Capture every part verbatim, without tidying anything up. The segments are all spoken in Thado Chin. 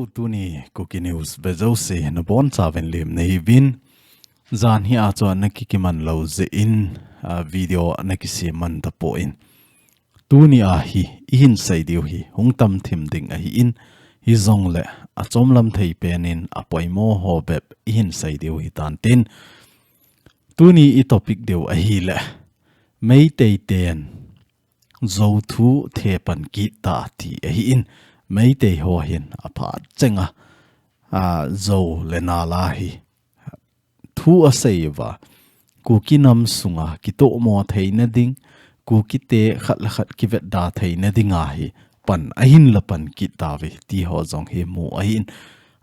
Tuni Kuki News vejouse nabonchauvin lim nahiuvin. Jan hi a chu ana kikiman lou jeh in, a, video ana kisem man tapon. Tuni a hi ihin seidiu hi hung tamthim ding ahin, hijongle achomlam thei penin apoimo ho bep ihin seidiu hitan tin. Tuni i topic diu ahile, Meitei ten Zo thu thepan kit ta ti ahin, Meitei ho hin aphat chenga, a, Zo le Nal a hi thu asei uva, Kuki nam sunga kitomo theina ding, Kukite khat le khat kivetda theina dinga hi pan ahin la pan kit tauve ti ho jong hi mu ahin,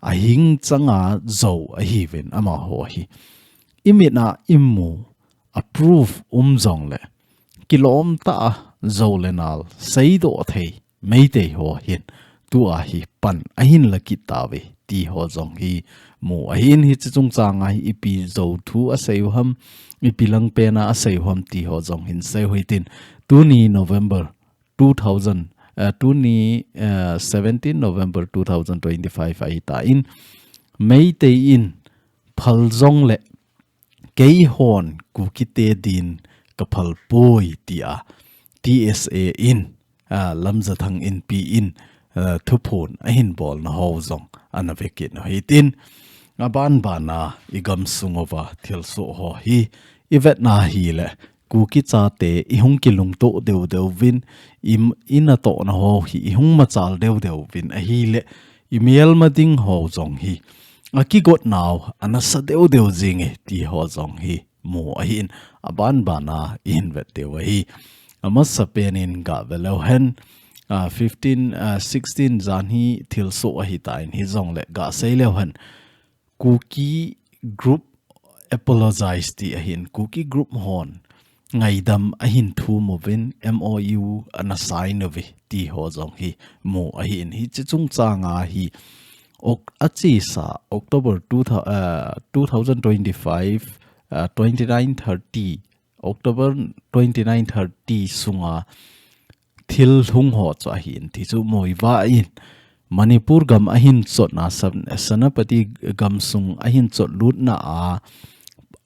ahing changa Zo ahiuvin amaho hi. Imit a imu, a proof um jongle, kilom tah a Zo le Nal seidoh thei Meitei ho hin tua hi pan ahin la kit tauve ti ho jong hi mu ahin, hiche chungchanga hi ipi Zo thu asei u ham, ipi lang pena asei u ham ti ho jong hin seiu hitin. Tuni November two thousand, eh, tuni, eh, seventeen November two thousand twenty-five ahitan, Meitei in phal jongle keihon Kukite din kaphal poi tia T S A in, a, Lamjathang Inpi in, a, thuphon ahin bolna ho jong ana vekit u hitin. Aban bana i gamsung uva thilsoh ho hi ivetna hile, Kuki chate ihung kilungto deudeuvin, i, i natohna ho hi ihung machal deudeuvin ahile, i melma ding ho jong hi akigot nau anasa deudeu jinge ti ho jong hi mu ahin, aban bana ihin vet diu ahi. Amasa penin gave leu hen, a, fifteen, a, sixteen jan hi thilsoh ahitan, hijongle gasei leu hen, Kuki group apologize ti ahin, Kuki group hon ngaidam ahin thum uvin, M O U ana sign uve ti ho jong hi mu ahin, hiche chungchanga hi Ok-, achesa October two thou-, uh, two thousand twenty-five, uh, twenty-nine thirty, October twenty-nine thirty sunga thil hung ho chu ahin ti chu mu uva in, Manipur gam ahin chotna, San-, Senapati gamsung ahin chot lutna a,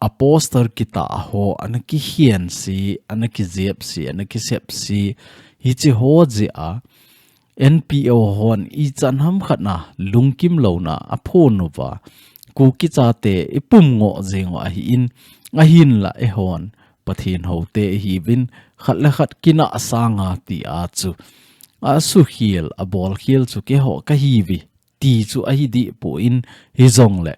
a poster kitah ho ana kihen si, ana kijep si, ana kisep si, hiche ho jeh a, N P O hon ichan ham khat na lungkim louna aphon uva, Kuki chate ipum ngoh jeng u ahin, ahinla eihon Pathen houte ihiuvin, khat le khat kinah sanga tia chu asukhel, abolkhel chu keiho kahiuve ti chu ahi deh pon, hijongle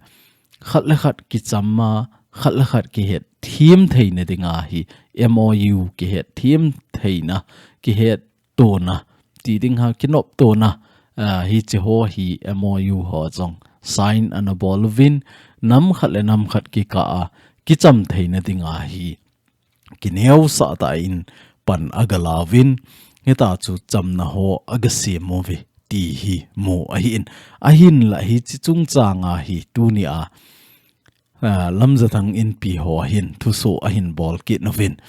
khat le khat kicham a, khat le khat kihetthem theina dinga hi M O U kihetthem theina, kihettona, ti ding ham, kinoptona, a, hiche ho hi M O U ho jong sign ana bol uvin, nam khat le nam khat kikah a kicham theina dinga hi kineosah tah in pan agalauvin, hitia chu chamna ho agasem uve ti hi mu ahin, ahinla hiche chungchanga hi tunia, a, Lamjathang Inpi ho hin thusoh ahin bol kit uvin.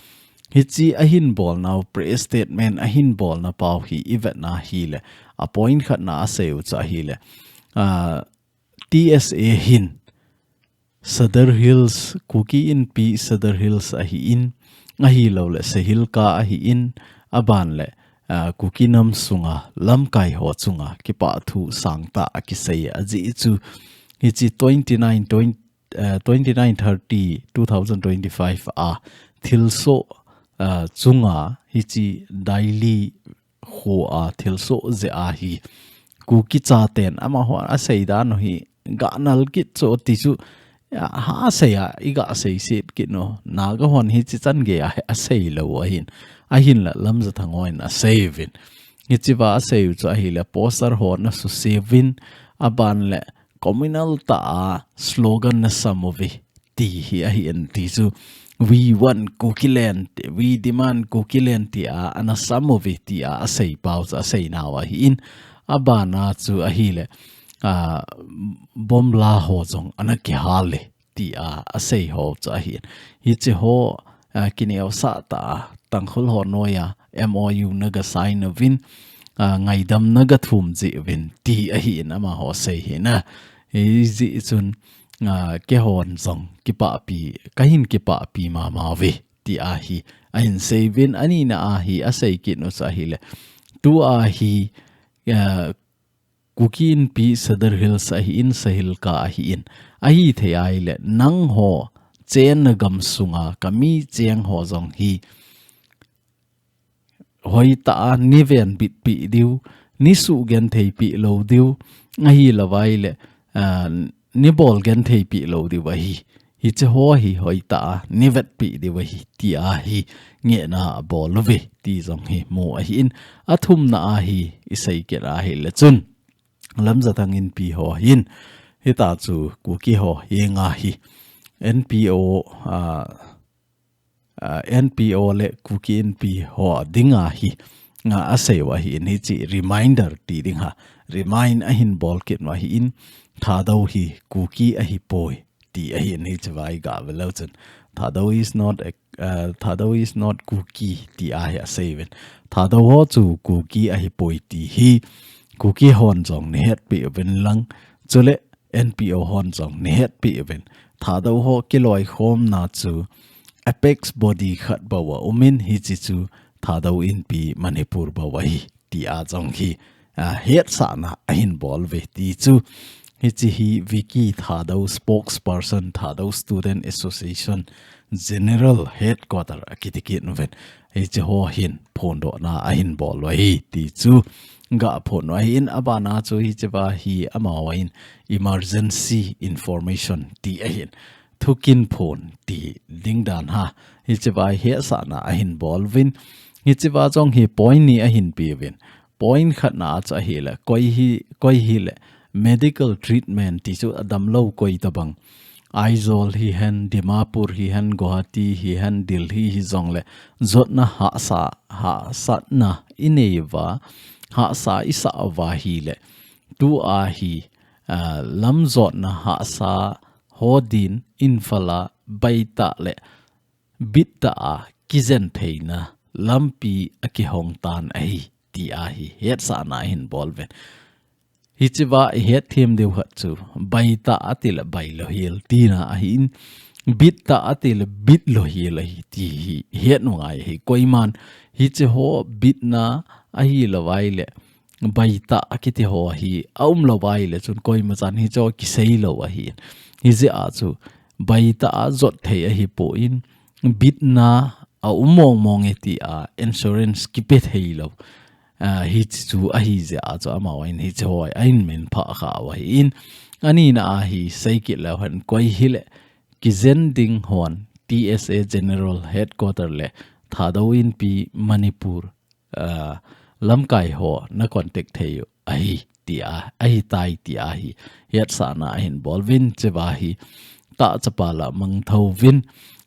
Hiche ahin bolnau press statement ahin bolna pau hi ivetna hile, a point khatna asei u chu ahile, a, T S A hin Sadar Hills, Kuki Inpi Sadar Hills ahin, ahilouleh Sahilka ahin, aban le, a, Kuki nam sunga lamkai ho chunga kipathu sangtah akisei ajeh chu, hiche twenty-nine, twenty, a, twenty-nine thirty two thousand twenty-five a thilsoh, a, chunga hiche Daily khoa thilsoh jeh a hi Kuki chaten amaho asei dan u hi ganal kit chu ti chu, a, ha sei a, iga seiset kit u. Naga hon hiche chan gei a hi asei lou ahin. Ahinla Lamjathang hon asei uvin. Hichea asei u chu ahile poster ho ana suse uvin, aban le communal tah a slogan ana sam uve ti hi ahin ti chu, "We want Kukiland, we demand Kukiland," tia ana sam uve tia asei pau chu asei nau ahin, abana chu ahile, a, bomb la ho jong ana kihal e tia asei ho chu ahin. Hiche ho, a, kineosah tah a Tangkhul ho noiya M O U naga sign uvin, ah, ngaidam na ga thum jeh uvin ti ahi in amaho sei hi na. Hijeh chun, ah, keihon jong kipahpi, kahin kipahpi mama uve ti ahi. Ahin sei uvin, anina ahi, asei kit u chu ahile. Tu ahi, ah, Kuki Inpi Sadar Hills ahi in, Sahilka ahi in. Ahithei ahile, nangho chenna gam sunga, kami cheng ho jong hi. Hoitah a, nei venbitpi diu, nei sugentheipi lou diu, ahilouva ahile, ah, nei bolgentheipi lou diu ahi. Hiche ho hi hoitah a, nei vetpi diu ahi, ti ahi, ngehna abol uve, ti jong hi mu ahi in, athumna ahi, isei kit ahile chun. Lamjathang Inpi ho hin, hita chu Kuki ho henga hi, N P O, ah, ah, N P O le Kuki Inpi ho dinga hi, nga asei u ahi in hiche reminder ti ding ha, remind ahin bol kit u ahi in, Thadou hi Kuki ahipoi ti ahi in hiche vai ga ve leu chun. Thadou is not a, uh, Thadou is not Kuki ti ahi asei uvin. Thadou ho chu Kuki ahipoi ti hi Kuki hon jong nei hetpi uvin lang. Chule N P O hon jong nei hetpi uvin. Thadou ho kiloikhomna chu apex body khat bou a um in hiche chu Thadou Inpi Manipur bou ahi. Ti a jong hi, ah, hetsahna ahin bol uve ti chu. Hiche hi Vicky Thadou, spokesperson Thadou Student Association General Headquarter akiti kit uvin. Hiche ho hin phondohna ahin bol u ahi ti chu. Ga phon u ahi in abana chu hiche va hi amaho in emergency information ti ahin. Thukin phon ti ding dan ha. Hiche va hi hetsahna ahin bol uvin. Hiche va jong hi point ni ahin pe uvin. Point khatna a chu ahile, koi hi, koi hile, medical treatment ti chu adamlou koi tabang. Aizawl hihen, Dimapur hihen, Guwahati hihen, Delhi hijongle, jotna hahsa, hahsatna inei uva, hahsa isah uva hile, tu ahi, ah, lam jotna hahsa ho din Imphal a baitah le bittah a kijen theina lampi akihong tan ahi ti ahi hetsahna ahin bol uvin. Hiche va ihet them diu khat chu baitah ati le bailou hel tina ahi in, bittah ati le bitlou hel ahi ti hi het u ngai ahi. Koiman hiche ho bitna ahilouva ahile baitah akiti ho hi aumlouva ahile chun koimachan hiche ho kiseilou ahi. Hijeh a chu baitah a jot thei ahipon bitna aum mong mong e ti a insurance kipe theilou. Ah, hiche chu ahijeh a chu amahon hiche ho ahin minphah kha u ahi in. Anina ahi sei kit leu hen koi hile kijen ding hon T S A General Headquarter le Thadou Inpi Manipur ah, lamkai ho na contact thei u ahi ti a, ahitai ti ahi hetsahna ahin bol uvin. Hiche va hi tahchapa la mangthou uvin,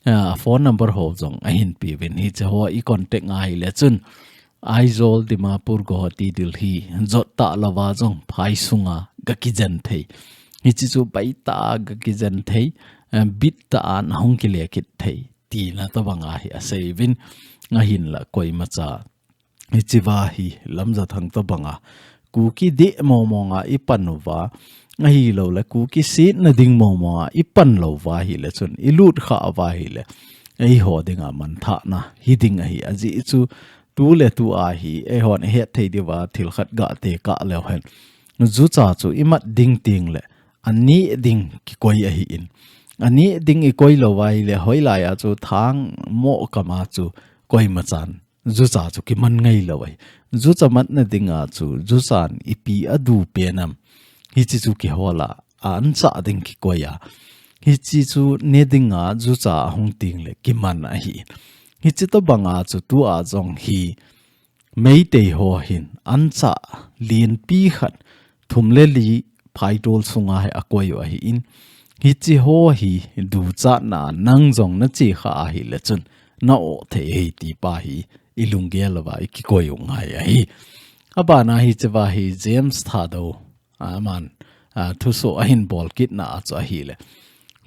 ah, phone number ho jong ahin pe uvin. Hiche ho i contact ngai le chun Aizawl, Dimapur, Guwahati, Delhi jot tah louva jong phai sunga ga kijen thei. Hiche chu baitah a ga kijen thei, eh, bittah a nahung kile kit thei. Tina tabang ahi asei uvin ahinla koimacha. Hiche va hi lamjathang tabang a. Kuki deh mong mong a ipan uva. Ahilou le Kuki setna ding mong mong a ipan louva ahile chun ilut kha uva ahile. Eiho dinga manthahna hiding ahi ajeh chu tu le tu ahi eihon ihet thei diuva thil khat ga tekah leu hen. Jucha chu imat ding teng le aneh ding kikoi ahi in. Aneh ding ikoi louva ahile hoilai a chu thang mo kama chu koimachan jucha chu kiman ngailou ahi. Jucha matna dinga chu juchan ipi adu pen am. Hiche chu kihol a anchah ding kikoi a. Hiche chu ne dinga jucha ahung teng le kiman ahi. Hiche tabang a chu tu a jong hi Meitei ho hin anchah lenpi khat thum le li phaitol sunga hi akoi u ahi in. Hiche ho hi duchatna nang jong nache kha ahile chun na-oh thei ahi ti pa hi ilunggel uva ikikoi u ngai ahi. Abana hiche va hi James Thadou, ah, aman, ah, thusoh ahin bol kitna a chu ahile.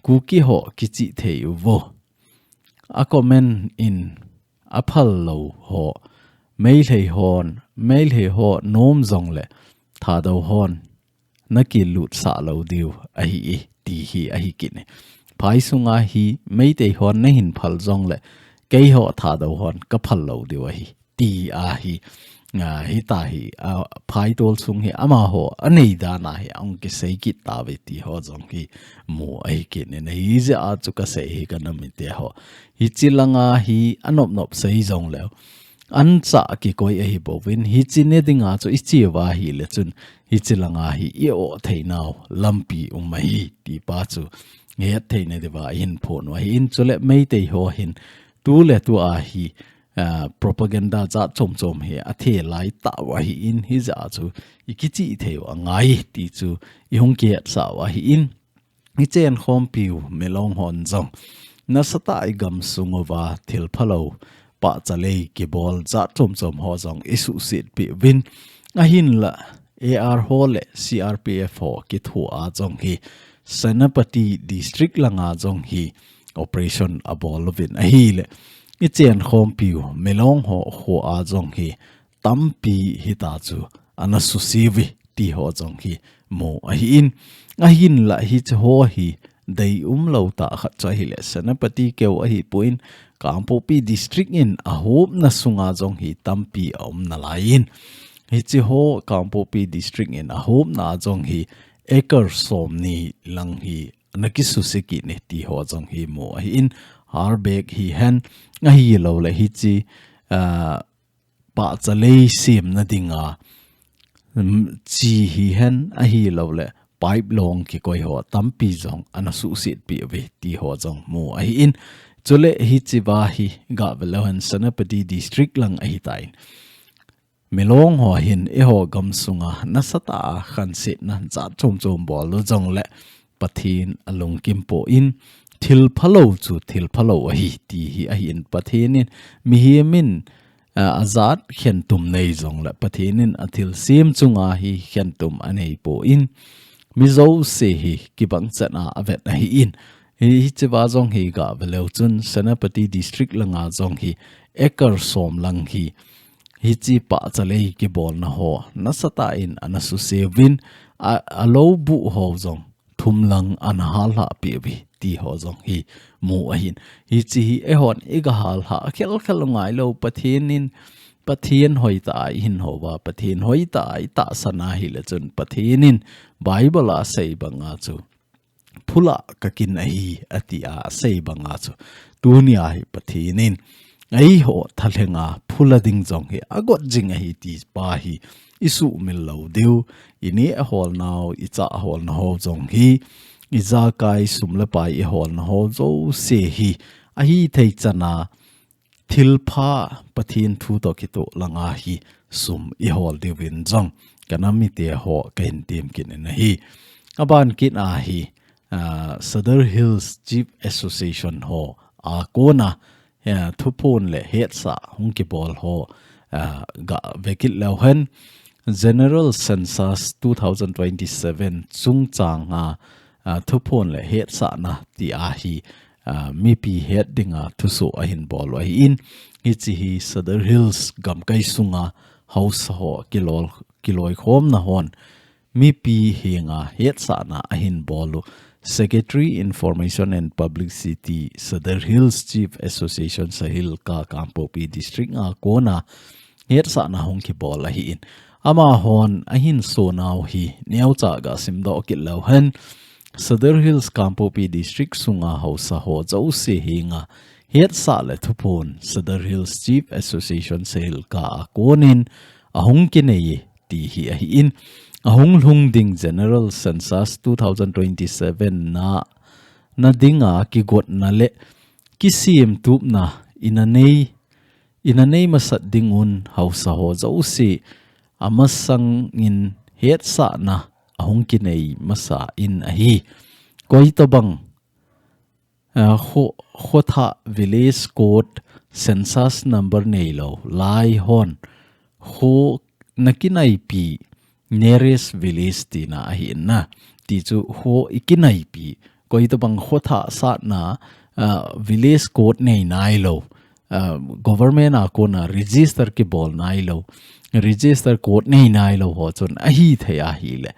Kuki ho kichih thei uvo. A comment in aphal lou ho, Meitei hon Meitei ho nom jongle Thadou hon nakilutsah lou diu ahi e, ti hi ahi kit e. Phai sunga hi Meitei hon nahin phal jongle keiho Thadou hon kaphal lou diu ahi, ti ahi. A, hita hi, a, phaitol sung hi amaho anei dan ahi, ahung kisei kit tauve ti ho jong hi mu ahi kit e. Hijeh a chu kasei hi kanam mite ho. Hiche langa hi anop nop sei jongleu, ancha kikoi ahi bouvin, hiche ne dinga chu iche uva ahile chun, hiche langa hi i-oh theinau lampi um ahi, ti pa chu het theina diuva ihin phon u ahin. Chule Meitei ho hin tuletua hi, a, propaganda jat chom chom hi athe lai tauva ahin, hijeh a chu ikichih thei u angai ti chu ihung kihetsah u ahin. Ichenkhompiu Milong hon jong nasatah a igam sung uva thil phalou, pahcha lei kibol jat chom chom ho jong isuhset peh uvin, ahinla A R ho le C R P F ho kithoa jong hi Senapati District langa jong hi operation abol uvin ahile, ichenkhompiu Milong ho khoa jong hi tampi hita chu ana suse uve ti ho jong hi mu ahin. Ahinla hiche ho hi deium lou tah khat chu ahile, Senapati keu ahipon, Kangpokpi District in ahopna sunga jong hi tampi aum nalaiyin, hiche ho Kangpokpi District in ahopna jong hi acre somni lang hi ana kisuse kit e ti ho jong hi mu ahin. Harbek hihen, ahilouleh hiche, a, pahcha lei semna dinga, um, chi hihen, ahilouleh pipe long kikoi ho tampi jong ana suhset peh uve ti ho jong mu ahin. Chule hichea hi gah veleu hen, Senapati District lang ahitan, Milong ho hin eiho gam sunga nasatah a khansetna jat chom chom bol u jongle Pathen alungkim pon, thil phalou chu thil phalou ahi ti hi ahin. Pathen in, mihem in, a, ajat khentum nei jongle Pathen in athilsem chunga hi khentum anei pon, mi jouse hi kibang chan a avet ahin. Hi, hichea jong hi gah veleu chun Senapati District langa jong hi acre som lang hi, hiche pahcha lei kibolna ho nasatah in ana suse uvin, a, alou buh ho jong thum lang ana hallhah peh uve ti ho jong hi mu ahin. Hiche hi eihon iga hallhah khel khel u ngailou, Pathen in, Pathen hoitah a ihin hou uva, Pathen hoitah a itahsan ahile chun Pathen in Bible a asei banga chu, "Phula kakin ahi," ati a asei banga chu, tunia hi Pathen in eiho thalhenga phula ding jong hi agot jing ahi ti pa hi isuhmil lou diu. Ineh aholnau, ichah holna ho jong hi, ijakai sum le pai iholna ho jouse hi, ahithei chan a thilpha, Pathen thu toh kitoh langa hi sum ihol diuvin jong kanam mite ho kahin tem kit in ahi. Aban kit a hi, ah, Sadar Hills Chief Association ho a kona, eh, thuphon le hetsah hung kibol ho, ah, gah ve kit leu hen, General Census two thousand twenty-seven chungchang a, ah, thuphon le hetsahna ti a hi, ah, mipi het dinga thusoh ahin bol u ahin, hiche hi Sadar Hills gamkai sunga haosa ho kilol, kiloikhomna hon mipi henga hetsahna ahin bol u, Secretary Information and Publicity, Sadar Hills Chief Association, SAHILCA, Kangpokpi District a kona hetsahna hung kibol ahin. Amahon ahin sonau hi neocha gah simdoh kit leu hen, Sadar Hills Kangpokpi District sunga haosa ho jouse henga hetsah le thuphon Sadar Hills Chief Association, SAHILCA a konin ahung kinei e ti hi ahin. Ahung lhung ding General Census two thousand twenty-seven na, na dinga kigotna le kisemtupna ina nei, ina nei masat dingun haosa ho jouse amasang in hetsahna ahung kinei masa in ahi. Koitobang, ah, kho, khothah village code census number neilou lai hon kho nakinaipi, nearest village tina ahi in na. Ti chu kho ikinaipi, koitobang khothah satna, ah, village code nei nailou, ah, government a kona register kibol nailou, register code nei nailou ho chun ahi thei ahile,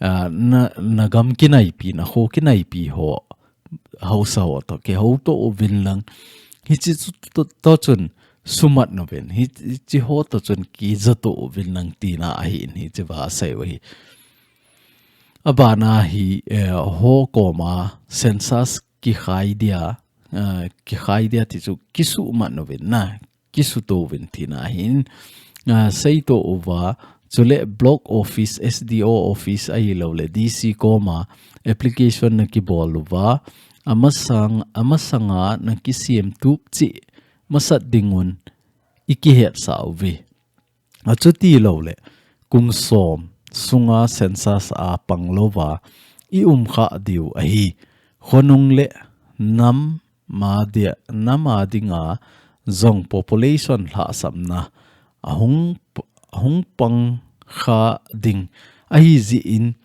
ah, na, na gam kinaipi, na kho kinaipi ho, haosa ho toh kihou to uvin lang, hiche chu to, to chun sumat nauvin, hi, hiche ho to chun kija to uvin lang tina ahin, hiche va asei u ahi. Abana hi, eh, ho koma census kikhai dia, eh, kikhai dia ti chu kisumat nauvin na, kisuto uvin tina ahin, ah, seito uva, chule block office, S D O office ahilouleh D C koma application na kibol uva, amasang, amasanga na kisem tup cheh masat dingun i kihetsah uve. Achuti louleh, kum som sunga census a panglouva i umkha diu ahi. Khonung le nam a dia, nam a dinga jong population lhahsamna ahung, ahung pangkha ding ahi jeh in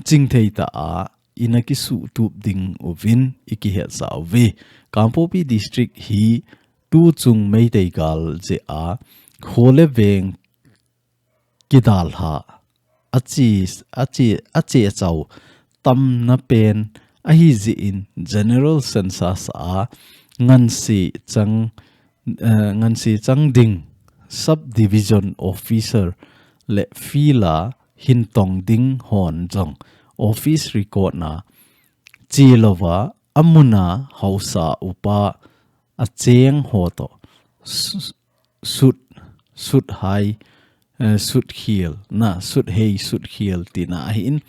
chingthei tah a i na kisuhtup ding uvin i kihetsah uve. Kangpokpi District hi tuchung Meitei gal jeh a kho le veng kidalha, ache, ache, ache achau tamna pen ahi jeh in General Census a ngansi chang, eh, ngansi chang ding Subdivision Officer le field a hin tong ding hon jong office record na chelouva amun a haosa upa acheng ho toh s-, sut, sut hai, eh, sut khel, na, sut hei, sut khel tina ahin,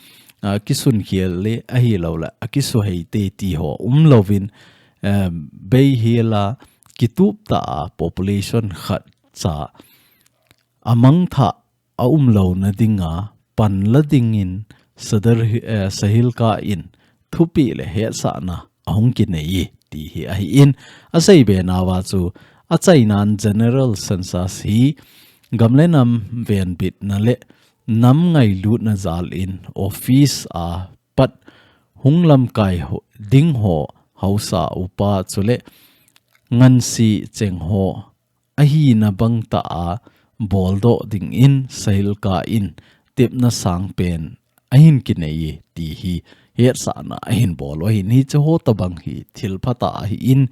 ah, kisun khel le ahilouleh, akisu hei te ti ho umlouvin, eh, bei hel a kitup tah a population khat cha amangthah a umlouna dinga panla dingin Sadar hi, eh, Sahilka in thupeh le hetsahna ahung kinei e ti hi ahin, aseibe nauva chu achainan General Census hi gam le nam venbitna le nam ngailutna jal in office a pat hung lamkai ho, ding ho haosa upa chule ngansi cheng ho ahina bang tah a boldoh dingin Sahilka in tepna sangpen ahin kinei e ti hi hetsahna ahin bol u ahin, hiche ho tobang hi thil phatah ahin,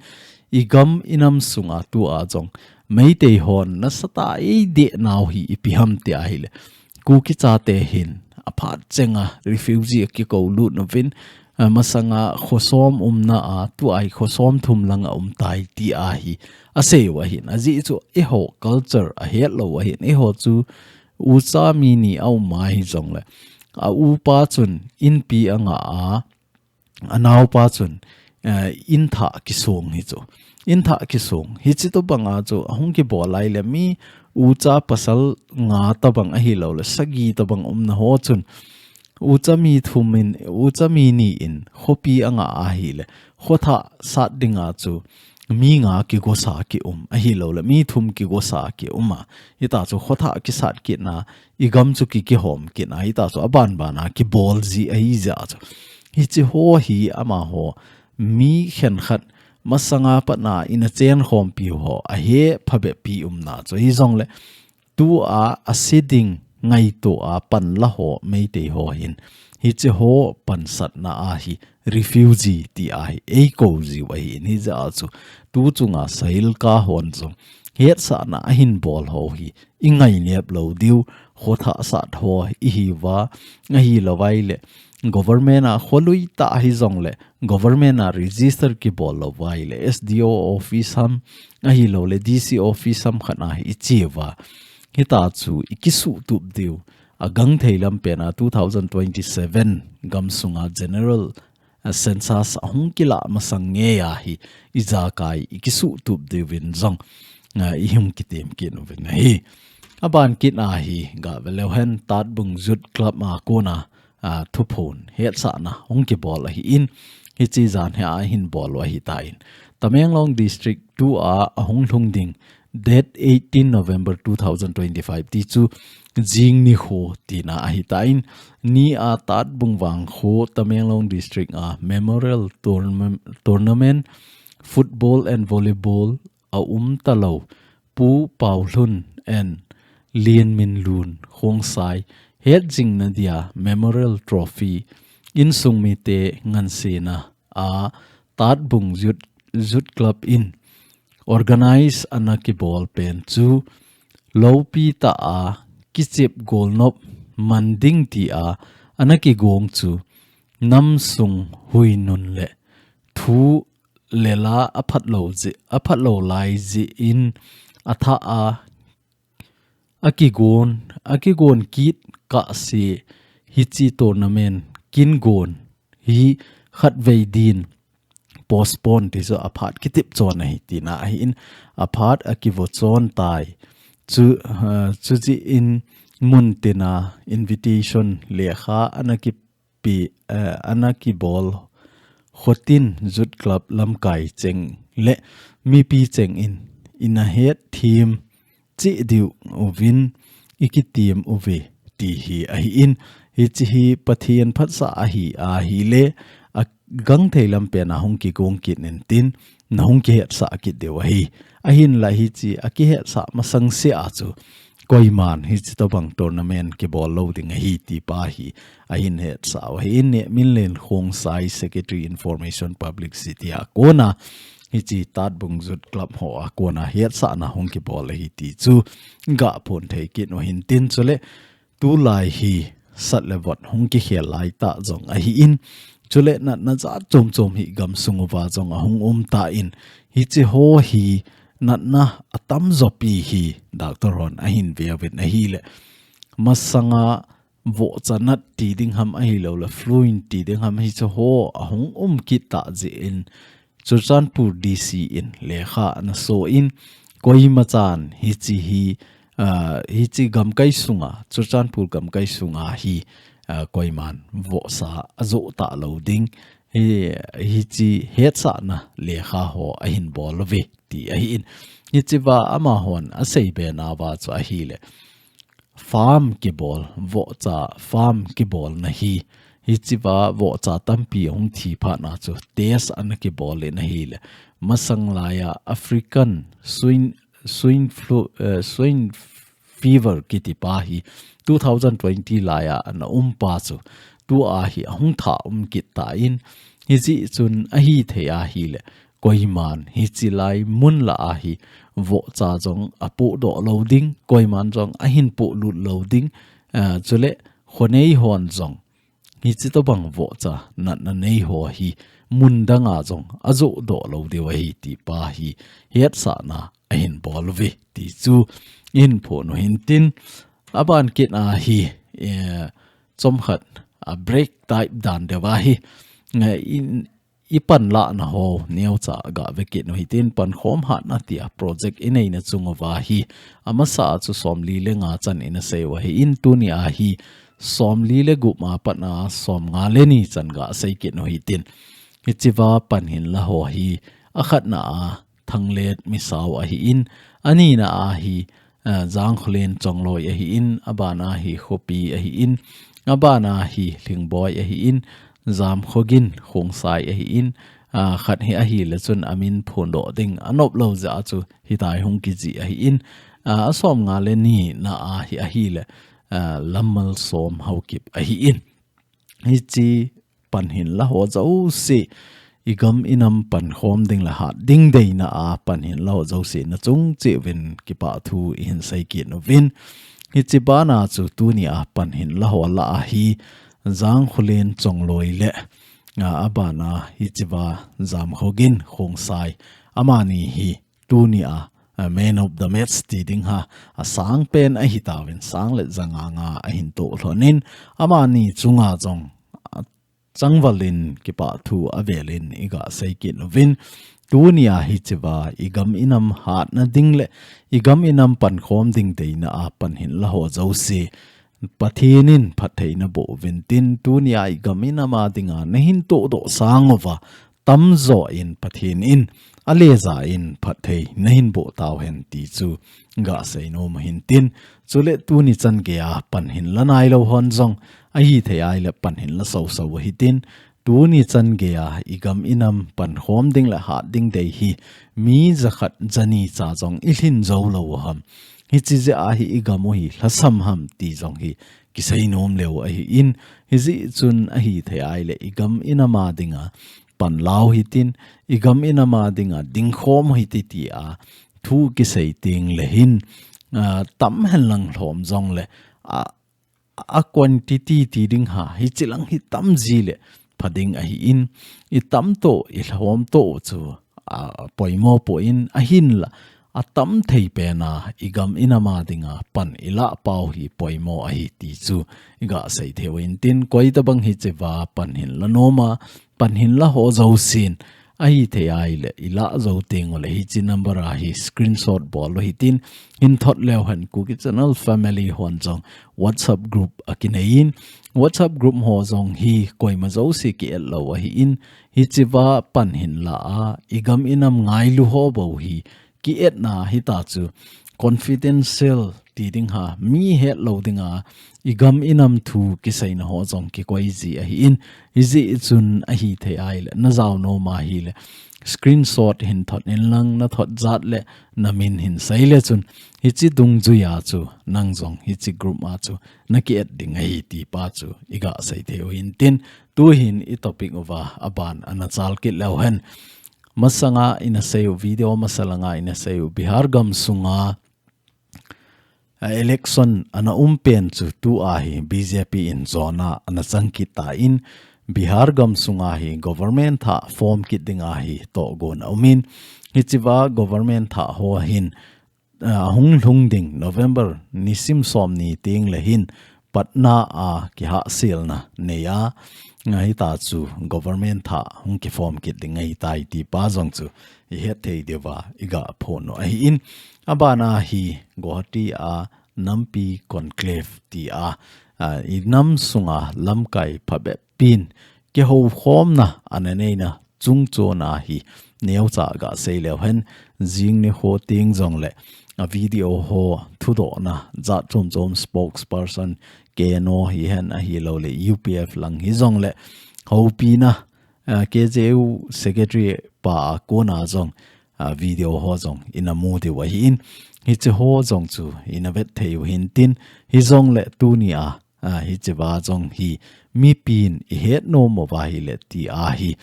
i gam i nam sunga tua jong Meitei hon nasatah a eideh nau hi ipi ham ti ahile, Kuki chate hin aphat chenga refugee akikou lut nauvin, ah, masanga khosom umna a, tua hi khosom thum langa umtai ti ahi asei u ahin. Ajeh chu eiho culture ahetlou ahin, eiho chu ucha mi ni a um ahi jongle, a upa chun inpi anga a, anaopa chun, eh, inthah kisong hi chu. Inthah kisong. Hiche tobanga chu ahung kibol lai le mi ucha pasal nga tobang ahilouleh sagi tobang umna ho chun ucha mi thum in, ucha mi ni in khopi anga ahile khothah sat dinga chu mi nga kigosa kium ahilouleh mi thum kigosa kium a. Hita chu khothah kisat kitna, i gam chu ki, kihom kitna, hita chu abanbana kibol ji ahi jeh chu. Hiche ho hi amaho mi khenkhat masanga patna ina chenkhompi ho ahe phabep pi umna chu. Hijongle tua ase ding ngaito a panla ho Meitei ho hin hiche ho pansatna ahi refugee ti ahi eikou jiu ahin, hijeh a chu tuchunga Sahilka hon jong hetsahna ahin bol ho hi i ngainep lou diu, khothah sat ho ihiuva, ahilouva ile government a kholui tah hijongle government a register kibol louva ile S D O office ham ahilouleh D C office ham khat a hi icheuva, hita chu i kisuhtup diu, agangthei lam pen a two thousand twenty-seven gamsunga general, a, census ahung kilah masang ngei a hi ijakai i kisuhtup diuvin jong, a, ihung kitem kit uvin ahi. Aban kit a hi gave leu hen Tatbung Youth Club a kona, a, thuphon hetsahna hung kibol ahin, hiche jan hi a hin bol u ahitan. Tamenglong District tua ahung lhung ding date eighteen November two thousand twenty-five ti chu jing nikho tina ahitan, ni a Tatbung Vangkho Tamenglong District a Memorial Tournam-, Tournament Football and Volleyball a um talou Pu Paulhun and Lianminlun Khongsai hetjingna dia Memorial Trophy insung mite ngansena a Tatbung Youth, Youth Club in organize ana kibol pen chu lopi ta a kichep golnop man ding ti a ana kigong chu namsung huinun le thu le la a phatlo ji, a phatlo lai ji in a tha a a kigon, a kigon kit kah se hichi tournament kin gon hi khatvei din postpone ti chu a phat kitep chon ahi tina ahi in a phat a kivo chon tai. Chu, ah, chu ji in mun tina invitation lekha ana ki pi, eh, ana kibol khotin Youth Club lamkai cheng le mipi cheng in ina het thim chi diu uvin i kitim uve ti hi ahi in hichi hi Pathian phatsa ahi ahi le a gangthei lam pen a hung kigong kit nen tin na hung kihetsah kit diu ahi. Ahin la hichi a kihetsah masang se a chu koiman hichi tobang tournament kibol lo ding ahi ti pa hi ahin hetsah u ahi in Nehminlen Khongsai Secretary Information Publicity a kona hichi Tatbung Youth Club ho a kona hetsahna hung kibol ahi ti chu ga phon thei kit u hin tin chule tulai hi sat le vot hung kikhel lai ta jong ahi in chule natna jat chom chom hi gam sung uva jong a hung um ta in hichi ho hi natna a tamjo pi hi doctor hon ahin ve uvin ahi le masanga vohcha nat ti ding ham ahi lo le flu in ti ding ham hichi ho a hung um kit ta ji in Churachandpur D C in lekha ana so in koima chan hichi hi, ah, hichi gamkai sunga, Churachandpur gamkai sunga hi, ah, koiman vohsa a jo ta lo ding hi, hichi hetsahna lekha ho ahin bol uve ti ahi in. Hichi va ama hon a sei be na va chu ahi le. Farm kibol, vohcha farm kibol na hi, hichi va vohcha tampi hung thi phat na chu test ana kibol le na hi le. Masang laia African swine, swine flu, eh, swine fever kiti pa hi two thousand twenty laia ana um pa chu tu a hi a hung tha um kit ta in hichi chun ahi thei ahi le koiman hichi lai mun la a hi vohcha jong a poh doh lo ding, koiman jong ahin poh lut lo ding, ah, chule khonei hon jong hichi tobang vohcha natna nei ho hi mun dang a jong a jo doh lo diu ahi ti pa hi hetsahna ahin bol uve ti chu in phon u hin tin a ban kit a hi, eh, chomkhat a break type dan deu a hi, eh, in i panlahna ho neocha ga ve kit u hitin pankhom hatna tia project i neina chung uva hi a masa chu somli le nga chan ina sei u ahi in tuni a hi somli le gup a pat a somnga le ni chan ga sei kit u hitin hichi va panhin la ho hi a khatna a Thanglet Misao ahi in, a nina a hi, ah, Jangkholen Chongloi ahi in, a ban a hi Khopi ahi in, a ban a hi Lhingboi ahi in, Jamkhogin Khongsai ahi in, ah, khat hi ahi le chun a min phon doh ding a nop lo jeh a chu hitai hung kiji ahi in, ah, a somnga le ni na a hi ahi le, ah, Lammalsom Haokip ahi in. Hichi panhin la ho jouse, i gam i nam pankhom ding le hat ding deina a panhin la ho jouse na chung cheh uvin kipah thu i hin sei kit uvin. Hichi ban a chu tuni a panhin la ho la a hi Jangkholen Chongloi le, a, a ban a hichi va Jamkhogin Khongsai amani hi tuni a, a, man of the match ti ding ha, a sang pen ahi tauvin sang le ja nga nga ahin toh lhon in, amani chunga jong, a, changval in kipah thu a vel in i ga sei kit uvin, tuni a hichi va i gam i nam hatna ding le i gam i nam pankhom ding deina a panhin la ho jouse Pathen in phattheina boh uvin tin, tuni a i gam i nam a ding a na hin toh doh sang uva, tamjo in Pathen in a le ja in phatthei na hin boh tau hen ti chu ga sei nom u hin tin, chule tuni chan gei a panhin la nai lo hon jong ahi thei ai le panhin la so so u hitin, tuni chan gei a i gam i nam pankhom ding le hat ding dei hi mi ja khat ja ni cha jong i lhin jo lo u ham. Hichi jeh a hi i gam u hi lhasam ham ti jong hi kisei nom leu ahi in, hijeh chun ahi thei ahile i gam i nam a dinga pan lau hitin, i gam i nam a dinga dingkhom hiti ti a thu kisei teng le hin, ah, tam hen lang lhom jong le, ah, a quantity ti ding ha, hichi lang hi tam ji le pha ding ahi in, i tam to, i lhom to chu, a, poimo poi in, ahin la, a tam thei pen a, i gam i nam a dinga pan i lah pau hi poimo ahi ti chu i ga sei thei u hintin, koi tabang hichi va pan hin la nom a, pan hin la ho jousen, ahi thei ahile, i lah jou teng u le hichi number a hi screenshot bol u hitin, hin thot leu hen Kuki Channel family hon jong WhatsApp group a kinei in, WhatsApp group ho jong hi koima jouse ki add lou ahi in, hichi va pan hin la a, i gam i nam ngailu ho bou hi ki add na hita chu confidential ti ding ha, mi het lou dinga, i gam i nam thu kiseina ho jong kikoi ji ahi in, hijeh chun ahi thei ahile, na jao nom ahile, screenshot hin thot in lang, na thot jat le, na min hin sei le chun, hichi dungjui a chu, nang jong hichi group a chu, na ki add ding ahi ti pa chu, i ga sei thei u hintin, tu hin i topic uva, a ban ana chal kit leu hen. Masanga ina sei u video, masa langa ina sei u Bihar gam sunga, a election ana um pen chu tu a hi B J P in jona ana chang kit ta in, Bihar gam sunga hi government thah form kit ding a hi tohgon a um in, hichi va government thah ho hin, a, hung lhung ding November nisim som ni teng le hin Patna a kihahselna nei a, nga hita chu government thah hung ki form kit ding ahi tai ti pa jong chu i het thei diu va i ga phon u ahi in, a ban a hi Guwahati a nampi conclave ti a, a, i nam sunga lamkai phabep pin kihoukhomna ana neina chung chon a hi neocha ga sei leu hen, jing ni ho teng jong le a video ho thudohna jat chom chom spokesperson K N O hi hen ahilou le U P F lang hi jong le hopina, a, K J U secretary pa a kona jong, a, video ho jong ina mu diu ahi in, hichi ho jong chu ina vet thei u hintin, hi jong le tuni a, a, hichi va jong hi mipin i het nom u va hi le ti a hi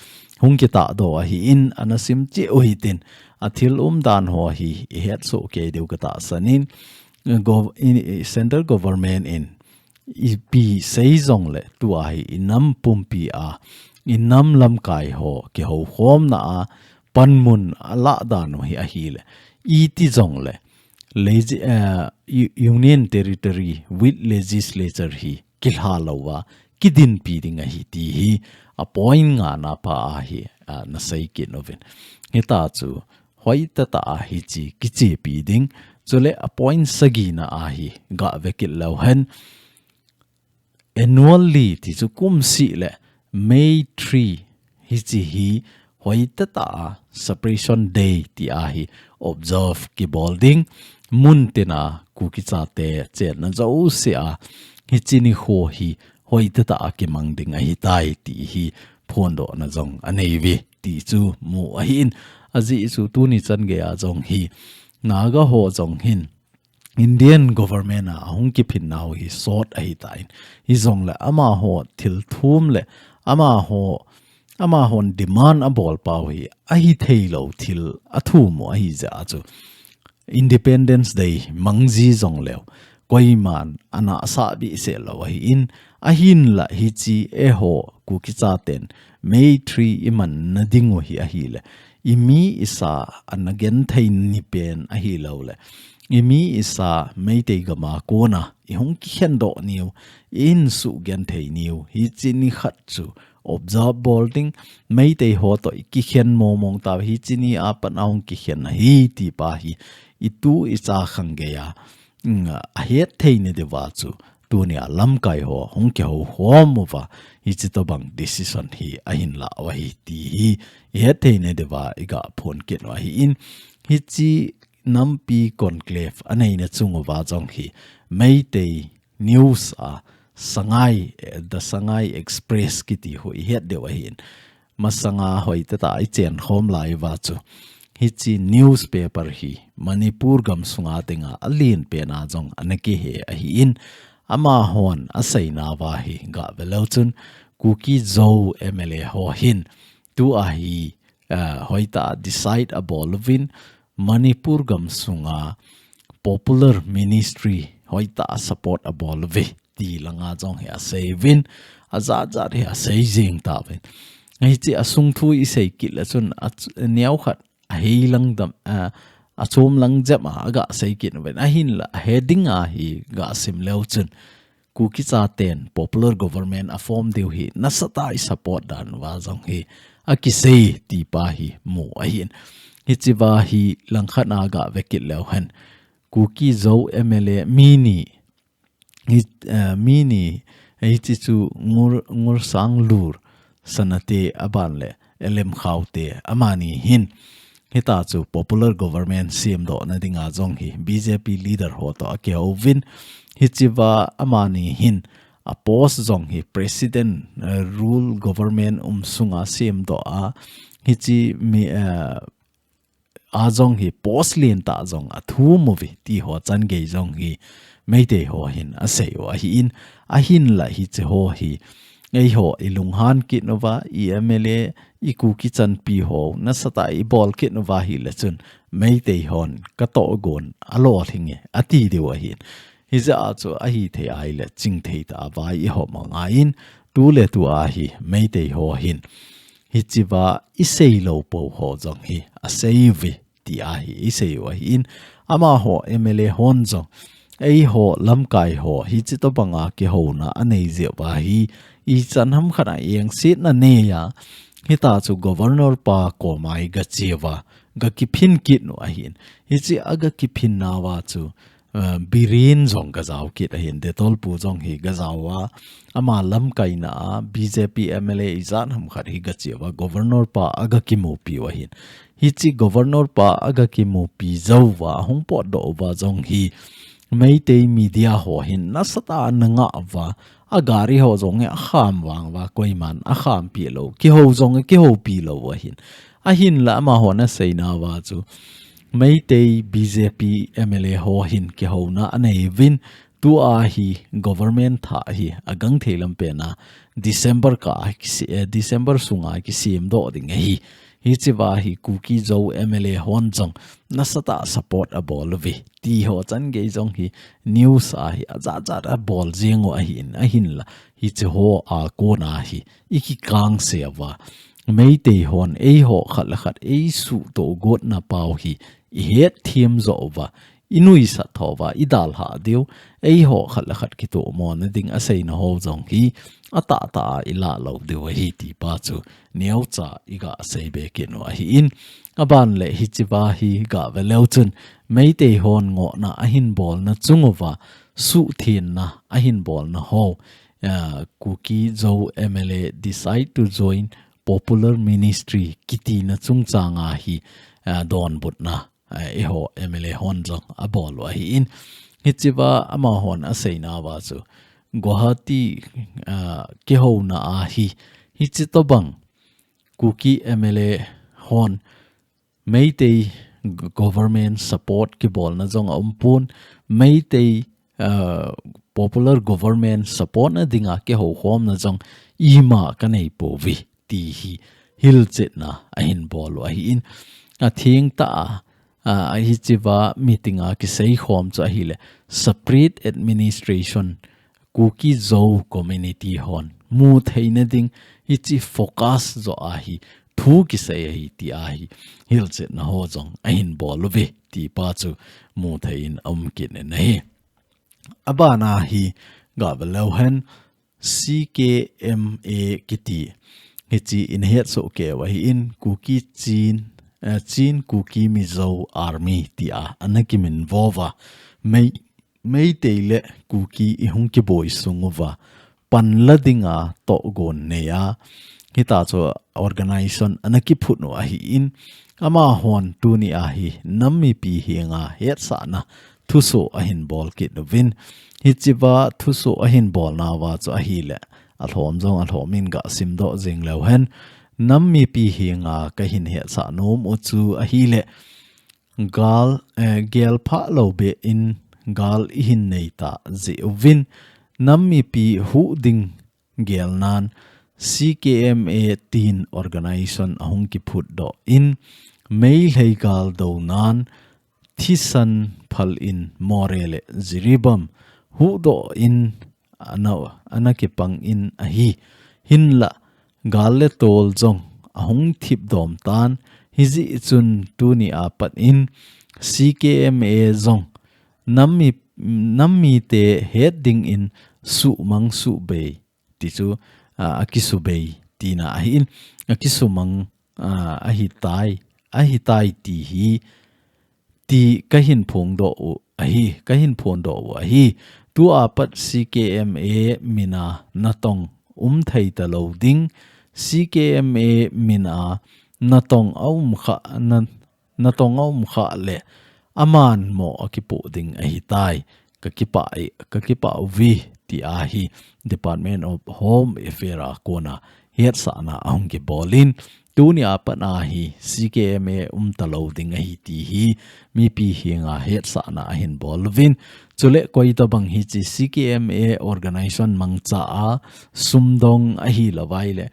hung kitah doh ahi in, ana sim cheh u hitin, a thil um dan ho hi i het soh kei diu ka tahsan in, gov-, in, i, central government in ipi sei jong le tu a hi i nam pumpi a, i nam lamkai ho kihoukhomna a panmun a lah dan u hi ahi le, iti jong le, legi-, eh, u-, Union Territory with Legislature hi kilha lou va, kidinpi ding ahi ti hi, a point nga na pa a hi, a, na sei kit uvin. Hita chu, hoitah tah a hichi kichepi ding, chule a point sagi na a hi, ga ve kit leu hen, annually ti chu kum seh le May three hichi hi hoitah tah a Separation Day ti a hi observe kibol ding, mun tin a Kuki chate chenna jouse a hichi nikho hi hoitah tah a kimang ding ahi tai ti hi phondohna jong anei uve ti chu mu ahi in, ajeh chu tuni chan gei a jong hi Naga ho jong hin Indian government a ahung kiphin nau hi sot ahi tan. Hi jong le amaho thil thum le amaho, amahon demand abol pau hi ahi thei lou thil athum u ahi jeh a chu Independence Day mang ji jong leu koiman ana sah bih seh lou ahi in, ahin la hichi eiho Kuki chaten May three i man na ding u hi ahi le, i mi i sa ana genthei ni pen ahi lou le, i mi i sa Meitei gam a kona i hung kikhen doh niu, i insuh genthei niu, hichi ni khat chu observe bol ding, Meitei ho toh i kikhen mong mong tau, hichi ni a pat a hung kikhen ahi ti pa hi, i tu i cha khang gei a, mm, a het thei na diu va chu, tuni a lamkai ho hung kihoukhom uva, hichi tobang decision hi ahin la u ahi ti hi, i het thei na diu va i ga phon kit u ahi in, hichi nampi conclave anei na chung uva jong hi, Meitei News a Sangai, eh, The Sangai Express kiti ho i het diu ahi in. Masanga hoitah tah a i chen khom lai uva chu, hiche newspaper hi Manipur gamsunga dinga alen pena jong ana kihe ahin, amahon aseina uva hi gave leu chun Kuki Zo M L A ho hin tua hi, eh, hoitah a decide abol uvin Manipur gamsunga popular ministry hoitah a support abol uve ti langa jong hi asei uvin, ajat jat hi asei jing tauvin. Hiche asung thu isei kit le chun a ch-, neokhat ahei lang dam, a, achom lang jep a aga sei kit uvin. Ahinla heading a hi gasim leu chun Kuki chaten popular government aform diu hi nasatah a isupport dan uva jong hi akisei tipa hi mu ahin. Hichea hi langkhat a gave kit leu hen Kuki Zo M L A mi ni, hi, eh, mi ni, hiche chu Ngur, Ngursanglur Sanate aban le L M Khaute amani hin hitia chu popular government semdohna dinga jong hi B J P leader ho toh akihou uvin, hichea amani hin a post jong hi president, eh, rule government um sunga semdoh a, hiche mi, eh, a jong hi post lentah jong athum uve ti ho changei jong hi Meitei ho hin asei u ahin, ahinla hiche ho hi eiho ilunghan kit uva, i M L A, i Kuki chanpi ho nasatah a ibol kit uva ahile chun Meitei hon katohgon alolhing e ati diu ahin. Hijeh a chu ahithei ahile chingthei tah a vai ihop angaiyin, tu le tu a hi Meitei ho hin hichea isei lou pou ho jong hi asei uve ti ahi, isei u ahin, amaho M L A hon jong eiho lamkai ho hiche tobanga kihouna anei jeh uva hi ichan hamkhat a engsetna neiya, hitia chu governor pa koma iga che uva, ga kiphin kit u ahin. Hiche aga kiphin nauva chu, eh, Biren jong gajao kit ahin, Dettol pu jong hi gajao a, ama lamkaina a B J P M L A ijat hamkhat hi gache uva, governor pa aga kimupi u ahin. Hiche governor pa aga kimupi jou uva, ahung potdoh uva jong hi Meitei media ho hin nasatah a ana ngah uva, agari ho jong hi akham vang uva, koiman akhampi lou, kihou jong kihoupi lou u ahin. Ahinla amahon aseinauva chu Meitei B J P M L A ho hin kihouna anei uvin, tua hi government thah hi agangthei lampen a December kah a kise-, eh, December sunga kisemdoh ding ahi. Hichea hi Kuki Zo M L A hon jong nasatah a support abol uve ti ho changei jong hi news a hi ajat jat abol jing u ahin, ahinla hiche ho a kona hi ikikangse uva, Meitei hon eiho khat le khat eisuhtoh gotna pau hi ihetthem joh uva, inuisat tho uva, idalhah diu, eiho khat le khat kitomona ding aseina ho jong hi atahtah a ilah lou diu ahi tipa chu neocha iga seibe kit u ahin. Aban le hichea hi gave leu chun Meitei hon ngohna ahin bolna chung uva suhthenna ahin bolna ho, ah, Kuki Zo M L A decide to join popular ministry kitina chungchang a hi, ah, donbutna, ah, eiho M L A hon jong abol u ahin. Hichea amahon aseinauva chu Guwahati, ah, kihouna a hi, hiche tobang Kuki M L A hon Meitei g-, government support kibolna jong aumpon, Meitei, ah, popular government support na dinga kihoukhomna jong ima kanei pouve ti hi hilchetna ahin bol u ahin. Athengtah a, ah, hichea meeting a kiseikhom chu ahile separate administration Kuki Zo community hon mutheina ding hiche focus joh a hi thu kisei ahi ti a hi hilchetna ho jong ahin bol uve tipa chu muthei in aum kit in ahi. Abana hi gave leu hen C K M A kiti hiche in hetsoh keu ahin Kuki Chin, eh, Chin Kuki Mizo Army tia ana kiminvo uva. Mei Meitei le Kuki ihung kiboi sung uva, panla dinga tohgon neiya, hitia chu organization ana kiphut u ahin, amahon tuni a hi nam mipi henga hetsahna thusoh ahin bol kit uvin, hichea thusoh ahin bolnauva chu ahile, alhom jong alhom in gasim doh jing leu hen, nam mipi henga kahin hetsah nom u chu ahile, gal, eh, gel phah lou beh in gal ihin nei ta jeh uvin, nam mipi huh ding gelnan C K M A tin organization ahung kiphut doh in, Meitei gal donan thisan phal in Moreh le Jiribam huh doh in ana, ana kipang in ahi. Hinlah gal le tol jong ahung thip dom tan, hijeh chun tuni apat in C K M A jong nam mi, nam mite het ding in suhmang suhbei ti chu, a, akisubei tina ahin, akisumang, a, ahitai, ahitai ti hi, ti kahin phongdoh u ahi, kahin phongdoh u ahi. Tu apat C K M A mina natong um thei talou ding, C K M A mina natong aum kha, na, natong aum kha le aman mo akipoh ding ahitai. Kakipah e, kakipah uve ti ahi, Department of Home Affairs a kona hetsahna ahung kibol in, tuni apat ahi C K M A um talou ding ahi ti hi mipi henga hetsahna ahin bol uvin. Chule koi tabang hiche C K M A organization mangcha a sumdong ahi lou vai le,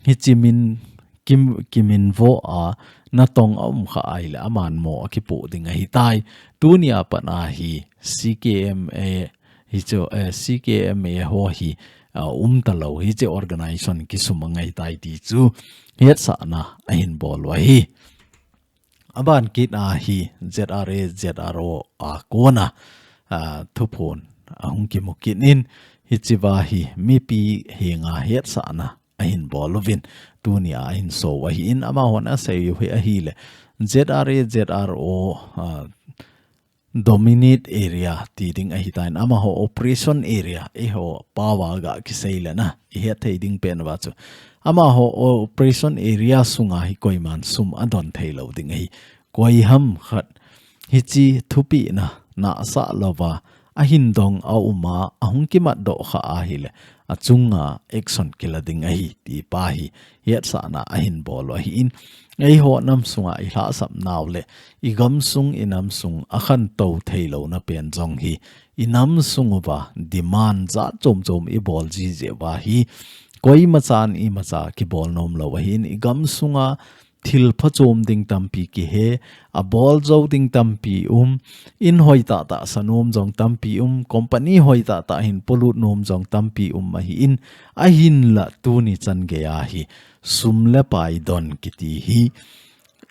hiche min kim, kiminvo a natong aum kha ahile aman mo akipoh ding ahitai. Tuni apat ahi C K M A hichu, eh, C K M A ho hi, ah, um talou hiche organization kisumang ahitai ti chu hetsahna ahin bol u ahi. Aban kit ahi Z R A Z R O a kona, ah, thuphon ahung kimu kit in, hichea hi mipi henga hetsahna ahin bol uvin, tuni a ahin so u ahin, amahon asei u hi ahile Z R A Z R O, ah, dominate area ti ding ahitan, amaho operation area, eiho pao a ga kisei le na ihet thei ding pen uva chu, amaho operation area sunga hi koiman sum adon thei lou ding ahi. Koi ham khat hiche thupina nahsah louva ahin dong a um a, ahung kimat doh kha ahile, achunga action kila ding ahi ti pa hi hetsahna ahin bol u ahin, eiho nam sunga ilhahsap nau le igam sung inam sung akhantou thei louna pen jong hi inam sung uva demand jat chom chom ibol jiji uva hi koima chan imacha kibol nom lou ahin, igam sunga thil phachom ding tampi kihe, abol jou ding tampi um, in hoi tahtah sa nom jong tampi um, company hoi tahtah hin polut nom jong tampi um ahin, ahinla tuni chan geiya hi sum le pai don kiti hi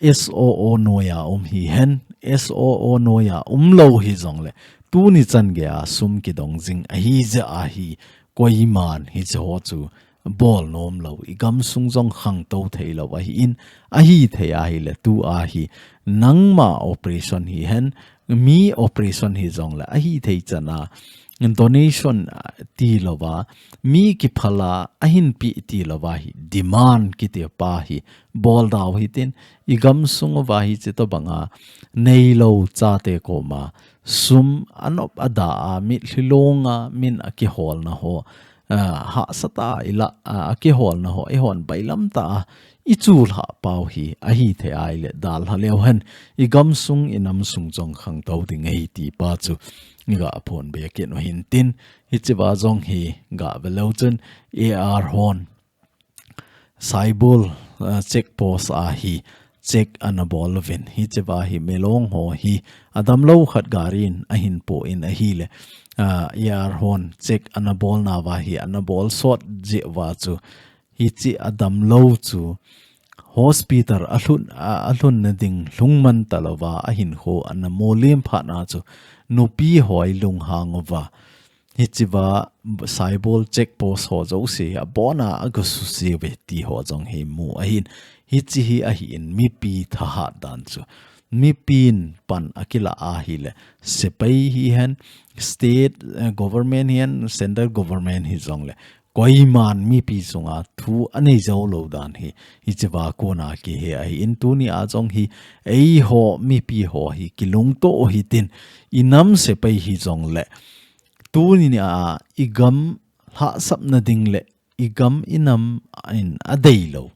S O O noiya um hihen, S O O noiya um lou hijongle tuni chan geiya sum kidong jing ahijeh a hi koiman hiche ho chu bol nom lou, igam sung jong khangtou thei lou ahin, ahithei ahile tu a hi nangma operation hihen, mi operation hijongle ahithei chan a donation, ah, ti louva, mi kiphal a ahin pe ti louva hi demand kiti pa hi bol dau hitin, igam sung uva hiche tobanga neilou chate koma sum anop ada a, mitlhi longa min akiholna ho, ah, hahsatah a ila, ah, akiholna ho, eihon bailam tah a ichulhah pau hi ahithei ahile dalha leu hen, igam sung inam sung jong khangtou ding ahi ti pa chu iga phonbe kit u hintin, hichea jong hi gave leu chun A R hon Saibol, ah, check post a hi check ana bol uvin, hichea hi melong ho hi adamlou khat gari in ahin po in ahile, ah, A R hon check ana bolna uva hi ana bol sot jeh uva chu hiche adamlou chu hospital alhun, a, alhunna ding lhungman talouva ahinkho ana molem phat na chu nupi hoi lunghang uva, hichea Saibol check post ho jouse hi abona aga suse uve ti ho jong hi mu ahin, hiche hi ahin mipi thahat dan chu mipin pan akila ahile, sepai hihen, state, eh, government hihen, central government hijongle koiman mipi chunga thu anei jou lou dan hi, hichea kona kihe ahin, tuni a jong hi eiho mipi ho hi kilungto u hitin, inam sepai hijongle tuni a igam lhahsapna ding le igam inam in adeilou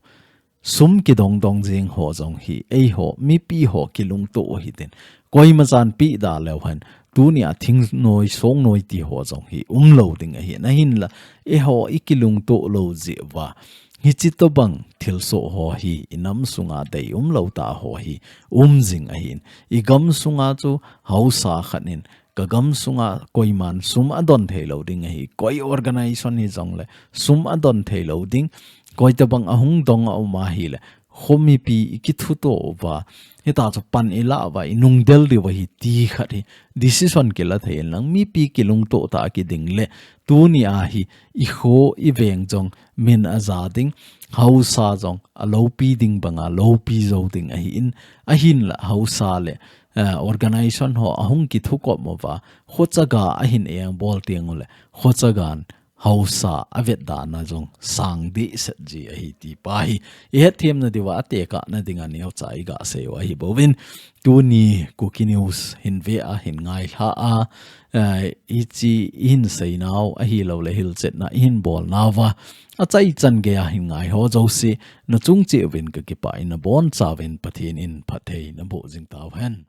sum kidong dong jing ho jong hi, eiho, mipi ho kilungto u hitin. Koima chan peh da leu hen, tunia thingnoi, songnoi ti ho jong hi, umlou ding ahi. Ahinla, eiho, i kilungto lou jeh uva. Hichi tobang thilsoh ho hi, i nam sunga deium lou ta ho hi, um jing ahin. I gam sunga chu haosa khat in, ka gam sunga koiman sum adon thei lou ding ahi. Koi organization hijongle, sum adon thei lou ding. Koi tobang ahung dong a um ahile, kho mipi i kithuto uva. Hita chu pan i la uva, i nungdel diu ahi ti khat hi. Decision kila thei in lang, mipi kilungto ta kiding le, tunia hi, i kho, i veng jong, min aja ding, haosa jong, aloupi ding banga, loupi jou ding ahin, ahinla, haosa le, eh, organization ho, ahung kithukop uva, khochaga ahin engbol teng ule, khochagan, haosa avetdana jong sang dehset ji ahi ti pa hi. I hetthemna diuva atekahna dinga neocha i gasei u ahi bouvin. Tuni Kuki News hin ve a, hin ngailha a, eh, hichi i hin seinau ahilouleh hilchetna i hin bolnauva. Achaichan geiya hin ngai ho jouse, nachung cheh uvin kakipah in nabonchauvin Pathen in phatthei naboh jing tauhen.